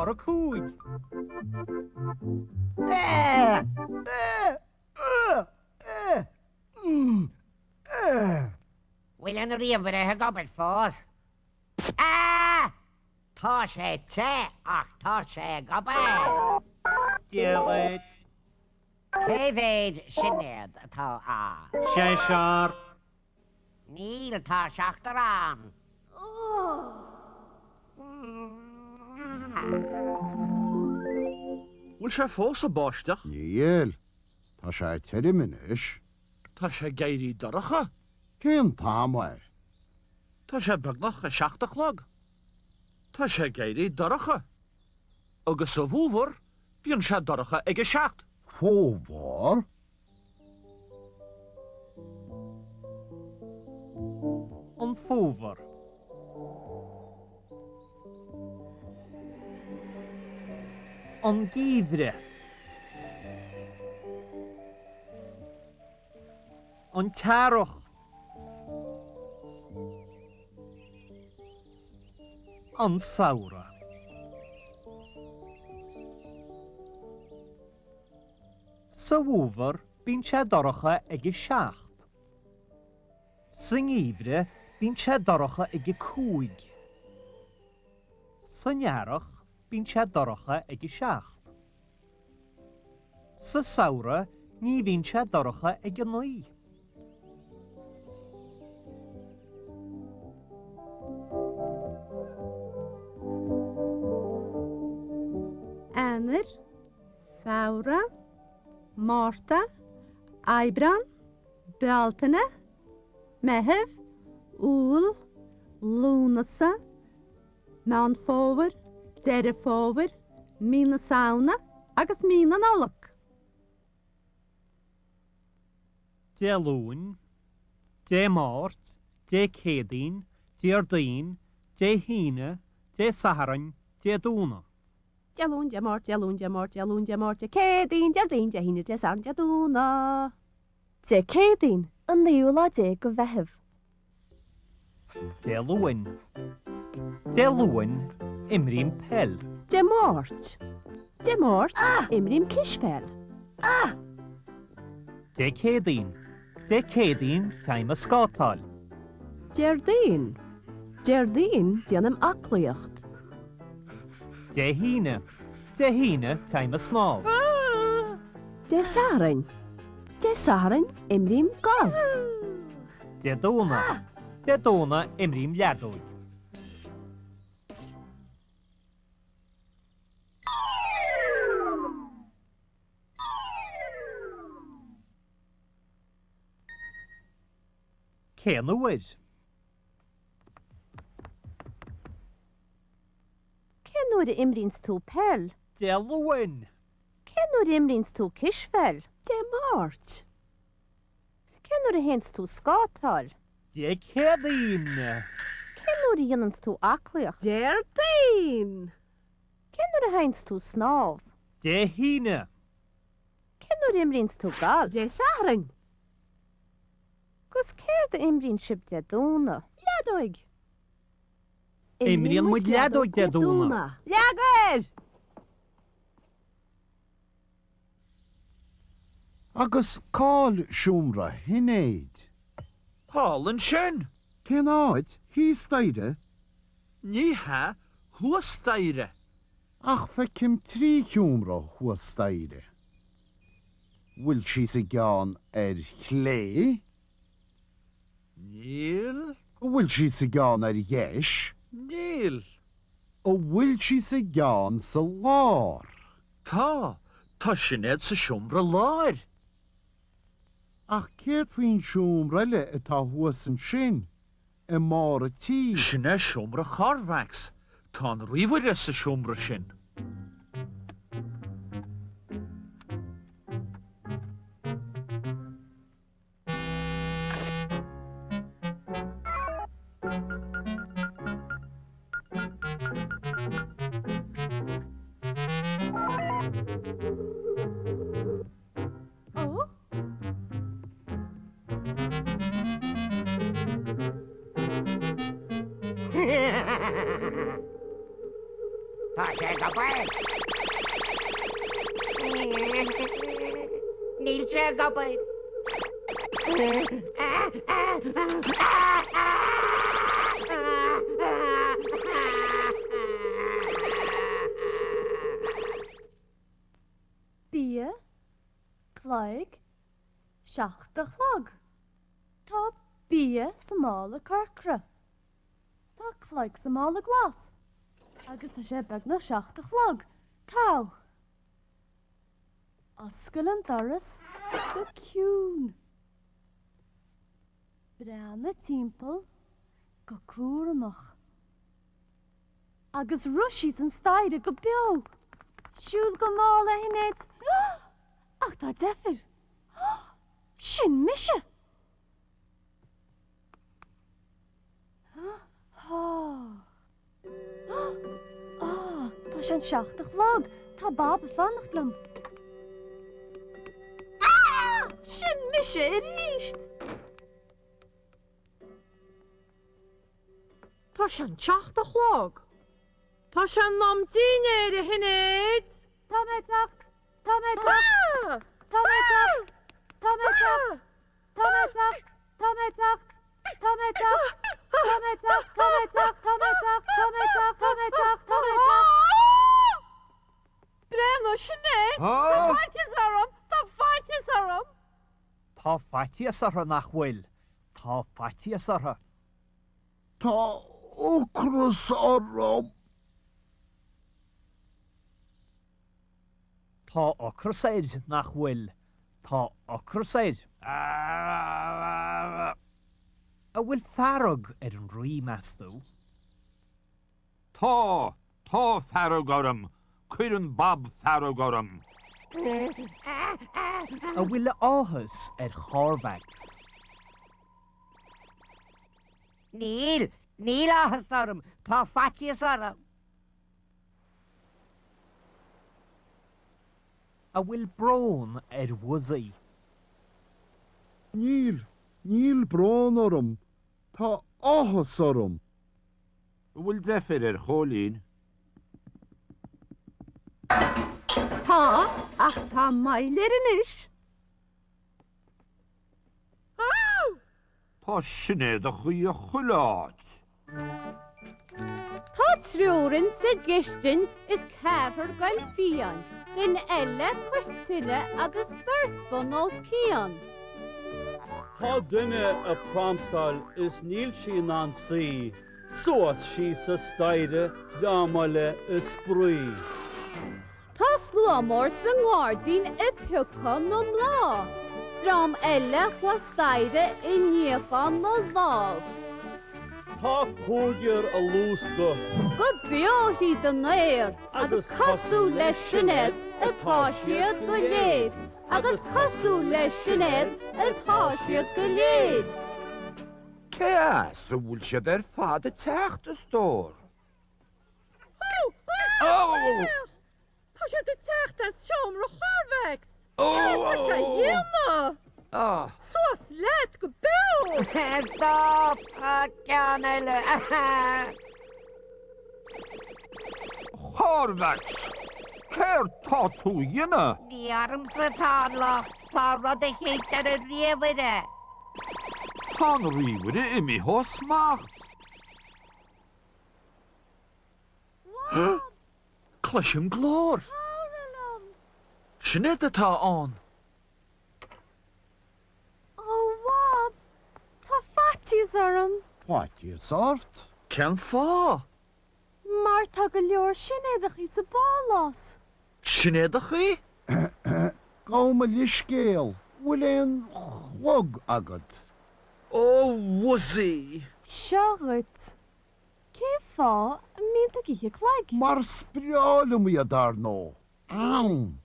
barr 5. Bhfuil an ríomhaire ag obair fós? Ah! Tá sé te ach tá sé ag obair! Dia dhuit. Cé mhéad Sinéad atá ann? Seisear. Níl, tá seachtar ann. Bhfuil sé fós ag báisteach? Níl. Tá sé tirim anois. Tá sé ag éirí dorcha. Cén t-am é? Tá sé beagnach a seacht a chlog. Tá sé ag éirí dorcha. Agus sa bhfómhar, bíonn sé dorcha ag a seacht. Fómhar? An fómhar. An geimhreadh. An t-earrach. An samhradh. Sa bhfómhar bíonn sé dorcha ag a seacht. Sa ngeimhreadh bíonn sé dorcha ag a cúig. San earrach bíonn sé dorcha ag a seacht. Sa samhradh ní bhíonn sé dorcha ag a naoi. Eanáir, Feabhra, Márta, Aibreán, Bealtaine, Meitheamh, Iúil, Lúnasa, Meán Fómhair, Deireadh Fómhair, Mí na Samhna agus Mí na Nollag. Dé Luain, Dé Máirt, Dé Céadaoin, Déardaoin, Dé hAoine, Dé Sathairn, Dé Domhnaigh. Dé Luain, Dé Máirt, Dé Luain, Dé Máirt, Dé Luain, Dé Máirt, Dé Céadaoin, Déardaoin, Dé hAoine, Dé Sathairn, Dé Domhnaigh. Dé Céadaoin, an naoú lá déag de Mheitheamh. Dé Luain. Dé Luain, imrím peil. Dé Máirt. Dé Máirt, imrím cispheil. Dé Céadaoin. Dé Céadaoin, téim ag scátáil. Déardaoin. Déardaoin, déanaim aclaíocht. Dé hAoine. Dé hAoine, téim ag snámh. Dé Sathairn. Dé Sathairn, imrím galf. Dé Domhnaigh. Dé Domhnaigh, imrím leadóg. Cén uair? Cén uair a imríonns tú peil? Dé Luain. Cén uair a imríonns tú cispheil? Dé Máirt. Cén uair a théanns tú scátáil? Dé Céadaoin. Cén uair a dhéananns tú aclaíocht? Déardaoin. Cén uair a théanns tú snámh? Dé hAoine. Cén uair a imríonns tú galf? Dé Sathairn. 'Gus céard a imríonn sibh Dé Domhnaigh? Leadóig. Imríonn muid leadóig Dé Domhnaigh. Leag air! Agus cá'il seomra Shinéid? Thall ansin! Cén áit? Thíos staighre? Ní hea, thuas staighre. Ach feicim trí sheomra thuas staighre. Bhfuil sí sa gceann ar chlé? Níl. An bhfuil sí sa gceann ar dheis? Níl. An bhfuil sí sa gceann sa lár? Tá. Tá Sinéad sa seomra láir. Ach céard faoin seomra eile atá thuas ansin, i mbarr an tí? Sin é seomra Chormhaic. Tá an ríomhaire sa seomra sin. Tá sé ag obair. Níl sé ag obair. Bia, cloig, 7 a chlog. Tá bia sa mála corcra. Tá cloig sa mála glas. Agus tá sé beagnach 7 a chlog. Togha! Oscail an doras go ciúin. Breathnaigh timpeall go cúramach. Agus rith síos an staighre go beo. Siúil go mall, a Shinéad. Ach tá deifir. Sin mise! Á, tá sé an 7 a chlog. Tá Bob ag fanacht liom. Sin mise arís! Tá sé an 7 a chlog. Tá sé in am dinnéir, a Shinéad! Tá mé ag teacht! Tá mé ag teacht! Tá mé ag teacht! Tá mé ag teacht! Tá mé ag teacht! Tá mé ag teacht! Tá mé ag teacht! Tá mé ag teacht! Tá mé ag teacht! Tá mé ag teacht! Tá mé ag teacht! Tá mé ag teacht! Tá mé ag teacht! Breathnaigh, Sinéad! Tá faitíos orm! Tá faitíos orm! Tá faitíos orthu, nach bhfuil? Tá faitíos orthu. Tá ocras orm. Tá ocras air, nach bhfuil? Tá ocras air. An bhfuil fearg ar an rí, meas tú? Tá! Tá fearg orm! Cuireann Bob fearg orm! An bhfuil áthas ar Chorvax? Níl! Níl áthas orm! Tá faitíos orm! An bhfuil brón ar Bhuzzy? Níl, níl brón orm. Tá áthas orm. An bhfuil deifir ar Chóilín? Tá, ach tá moill air anois. Tá sinéadachaí chuile áit. Tá triúr insa gcistin is ceathrar ag goil fiáin, duine eile cois tine agus beirt bun os cionn. Tá duine ag pramsáil is níl sí in ann suí, suas síos an staighre dream eile ag spraoi. Tá slua mór sa ngairdín ag piocadh na mbláth, dream eile thuas staighre ag níochán na lámh. Tá cúigear ag luascadh. Go beo thríd an aer agus cosúil le Sinéad atá siad go léir, agus cosúil le Sinéad atá siad go léir. Cé as a bhfuil siad ar fad ag teacht, a stór? Tá siad ag teacht as seomra Chorvax! Céard tá sé a dhéanamh? Suas leat go beo! Stop! Ceann eile! Chorvax! Céard tá tú a dhéanamh? Ní ormsa atá an locht, tá rud eicínt ar an ríomhaire. Tá an ríomhaire imithe ó smacht. Cloisim glór. Sinéad atá ann. Ó, Bhab, tá faitíos orm. Faitíos ort? Cén fáth? Mar tá go leor Sinéadachaí sa bpálás. Sinéadachaí? Gabh mo leithscéal, bhfuil aon chlog agat? Ó, Bhuzzy! Seo dhuit. Cén fáth a mbíonn tú ag ithe cloig? Mar is breá liom iad, dar ndóigh. Am.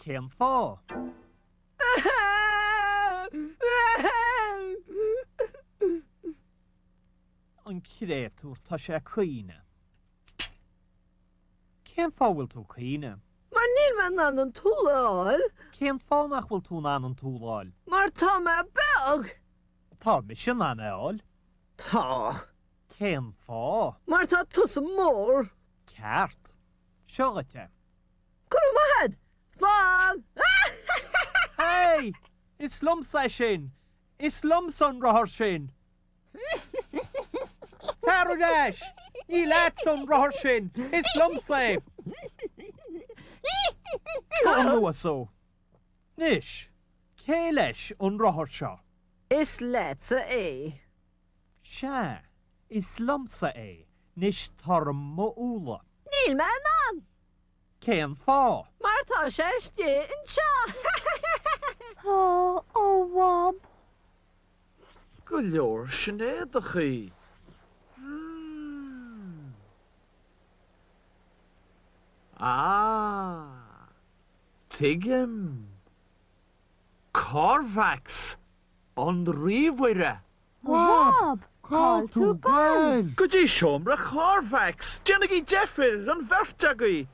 Cén fáth? An créatúr, tá sé ag caoineadh. Cén fáth a bhfuil tú ag caoineadh? Mar. Níl mé in ann an t-úll a fháil. Cén fáth nach bhfuil tú in ann an t-úll a fháil? Mar tá mé beag! Tá mise in ann é a fháil. Tá. Cén fáth? Mar tá tusa mór. Ceart. Seo dhuit é. Go raibh maith agat! Slán! Hey! Is liomsa é sin! Is liomsa an rothar sin! Tar ar ais! Ní leatsa an rothar sin! Is liomsa é! Tabhair anuas thú. Anois, cé leis an rothar seo? Is leatsa é. Sea, is liomsa é. Anois tar orm mo úlla. Níl mé in ann! Cén fáth? Mar tá sé istigh anseo! Ó, a Bhab. Go leor Sinéadachaí. Hmm. Ah. Tuigim. Corvax, an ríomhaire. Bhab, cá'il tú ag goil? Go dtí seomra Corvax. Déanaigí deifir, an bheirt agaibh.